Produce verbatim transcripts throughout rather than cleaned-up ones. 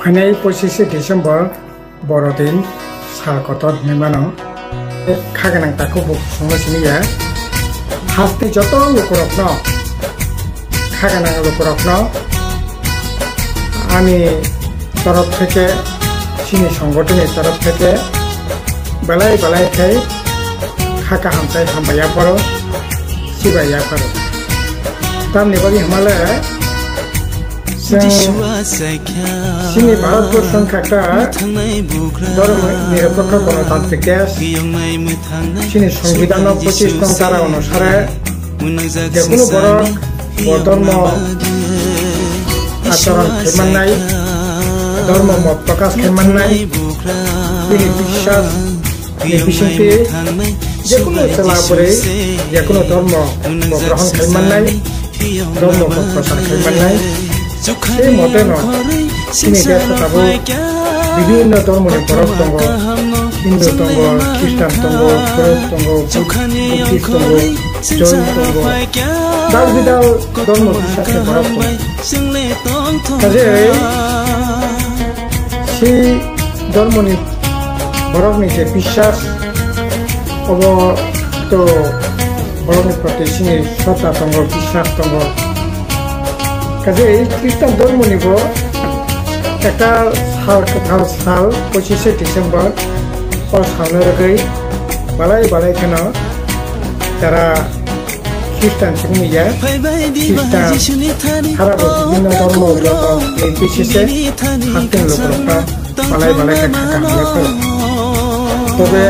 Phainai pochishe December borodin sal kotor hinwi mano. Kha gwnang takhuk bo songno siniya. Hasti joto lukurokno, kha gwnang lukurokno ani torof theke, chini songgothonni torof theke belai belai khe kha kaham tei hambai yapharo, chibai yapharo. Tamni bagwi hwnmale, chwng chini Bharatborso wngkha kha dhormo nirapekho gonotantrik desh. Chini Songbidan no pochis nong dhara onusare jekunu borok bo dhormo acharon khai mannai, dhormo mot prokash khai mannai, bini biswas ni bisingtwi jekunu chwla bwrwi jekunu dhormo bo grohon khai mannai, dhormo bo prochar khai mannai. Tei moteno chini desh o tabuk bibinno dhormoni borok tongo, Hindu tongo, Khristan tongo, Borok tongo, Bud-, Buddhist tongo, Jain tongo, dal bidal dhormo biswasni borok tongo. Kajei si dhormoni borokni je biswas, obo to borokni proti chini sroddha tongo, biswas tongo. Kajei Khristan dhormoni bo ekta sal kwthar sal pochishe December o salno rwgwi balai balai kheno jara Khristan chini ya, Khristan harabo bibinno dhormo joto ni bisishe hakhe lukurokno balai balai khe kha kaham ya phai. Tobe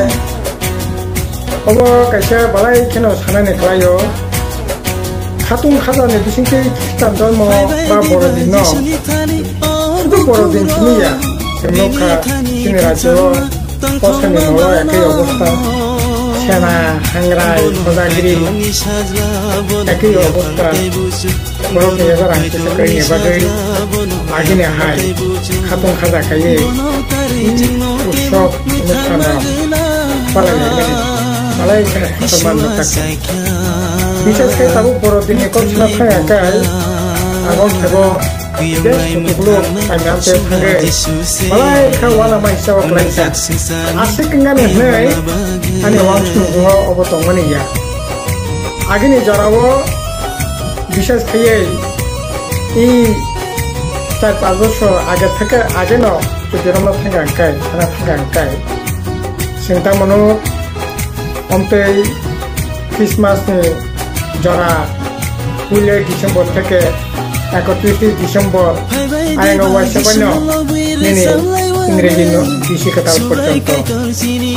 obo kaisa balai kheno sanani khlaio, khatung khajani bisingtwi Khristan dhormo ba borodinno, sudu borodin simi ya, chwng nukha chini rajyo o Kosani molo ekhi obostha, sena, hangrai, khojagiri ekhi obostha. Borokni yago rang kisa kwrwini bagwi agini hai khatung khaja khaiwi utsob onusthan rok palai laimani malai kheno kotorma nukjakha. Bishesh khe tabuk borodinni kok sna thangya khe abo khebo Bes kutukluk kaimyang te thangwi balai kha uanama hisabo klaijak. Aswk wngani hwnwi ani uansukmung o obo tongmani ya. Agini jorao bisas khaiwi i char panch bosor age theke ageno chutirokno thangkha hwnkhe, sana thangkha hwnkhe. Singtang mano omtwi Christmas ni jora puile December theke ekotris December ayang o waisa baino nini Ingreji no bisi kwtal porjonto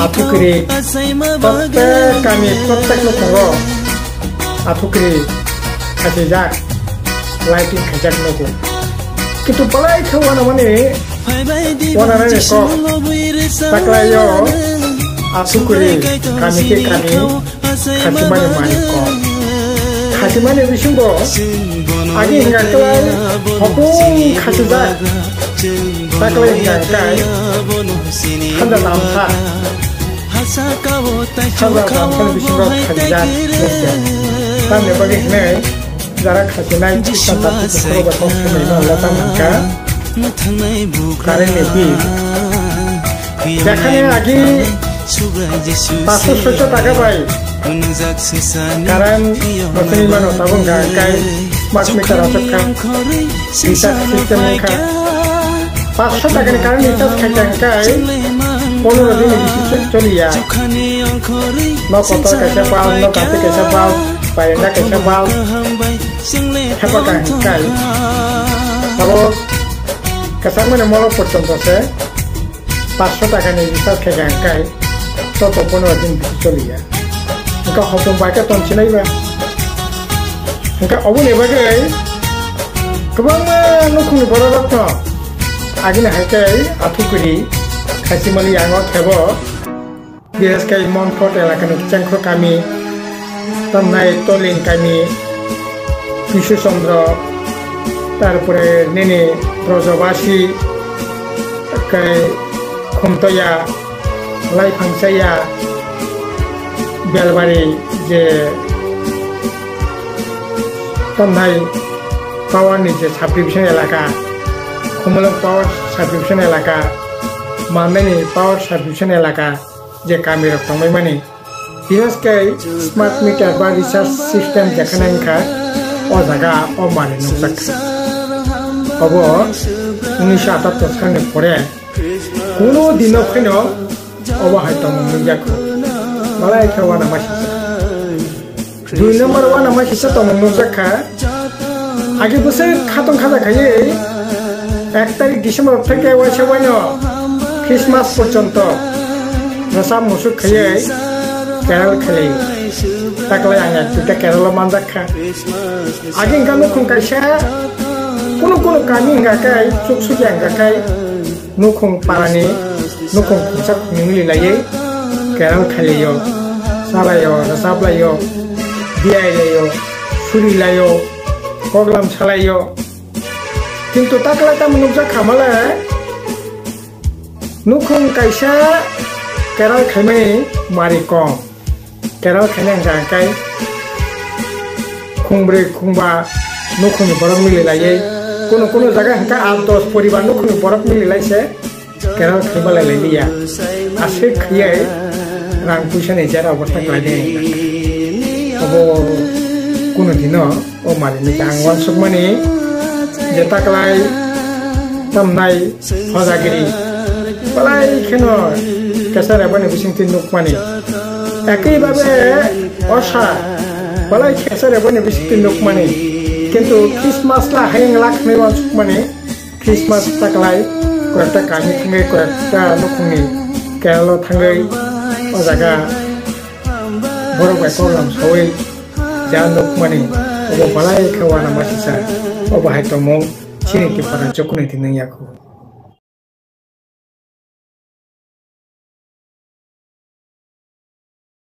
athukiri prottek kami prottek nokho athukiri khachijak lighting khaijak nogo. Kintu balai khe uanamani uananani kok taklaio athukiri kami khe kami. Khasimani manwi kok. Khasimani bisingo agi hwnka kwlai hopung khasijak taklai hwnka hwnkhe hanja damsa. Hanja damsani bisingo khasijak nukya. Tamni bagwi hwnwi jara khasinai Khristan jati bukhuk rok bai kok swmai no hwnla tamo hwnka current ni bill. Jekhane agi paanch sho soicho taka bai current bwswngwi mano, tabuk hwnka kai smart meter aswk kha, meter system wngkha. Paanch sho takani current recharge khaikha hwnkhe ponero din ni bisi choliya. Nok kotor kaisa bulb, nok gati kaisa bulb, bayenda kaisa bulb, thepaka hwnkhe. Abo kwchangmani molo porjonto se paanch sho takani recharge khaikha hwnkhe. Joto ponero din bisi choliya. Hwnkhe hopung bai khe tongsinai ba. Hwnkhe oboni bagwi kwbangma nukhungni bororokno agini hai khe athukiri khaichimani yango khebo. Bises khe Monpot elakani Chengkhro kami, tamnai Toling kami, Bishu Chandra, tarpore nini Brajabasi, khe Khumtoya, Laiphang Chaya, Belbari je tamnai power ni je subdivision elaka, Khumulwng power subdivision elaka, Mandani power subdivision elaka, je kamirok tongbaimani, bises khe smart meter ba recharge system jekhane wngkha, o jaga o manwi nukjak kha. Obo unisho atattor salni pore kuno dino phano obo hai tongmung nukjak kho. Balai khe uanama sisa. Dui number uanama sisa tongmung nukjak kha. Age bwswk khatong khaja khaiwi ek tarik December theke waisa waino Christmas porjonto rwchap musuk khaiwi carol khlai. Taklai ang ek duita carol o manjak kha. Age wngkha nukhung kaisa, kunu kunu kami wngkha khe, chuk sukya wngkha khe, nukhung parani, nukhung khungsa khungni mili laiwi, carol khlai laio, sa laio, rwchap laio, biyai laio, suri laio, koklam sa laio. Kintu taklai tamo nukjak kha male, nukhung kaisa carol khaimani mari kom. Carol khaina hwnkha khe khungbrwi khungba nukhungni borok mili laiwi, kunu kunu jaga hwnkha aat dos poribar nukhungni borok mili lai se carol khaima lai liya. Aswk khaiwi rang puisa ni jera obostha khlai di. Obo kunu dino o mari ni ang uansukmani je taklai tamnai hojagiri. Balai kheno kesa rebani bisingtwi nukmani. Ekwi babe osa balai kesa rebani bisingtwi nukmani. Kintu Christmas la hayung lak hwnwi uansukmani. Christmas taklai koyekta kami thangwi koyekta nukhungni carol o thangwi o jaga borok bai koklam sawi ja nukmani. Obo balai khe uanama sisa. Obo hai tongmung chini Tripura jokhonwi twi nung yakho.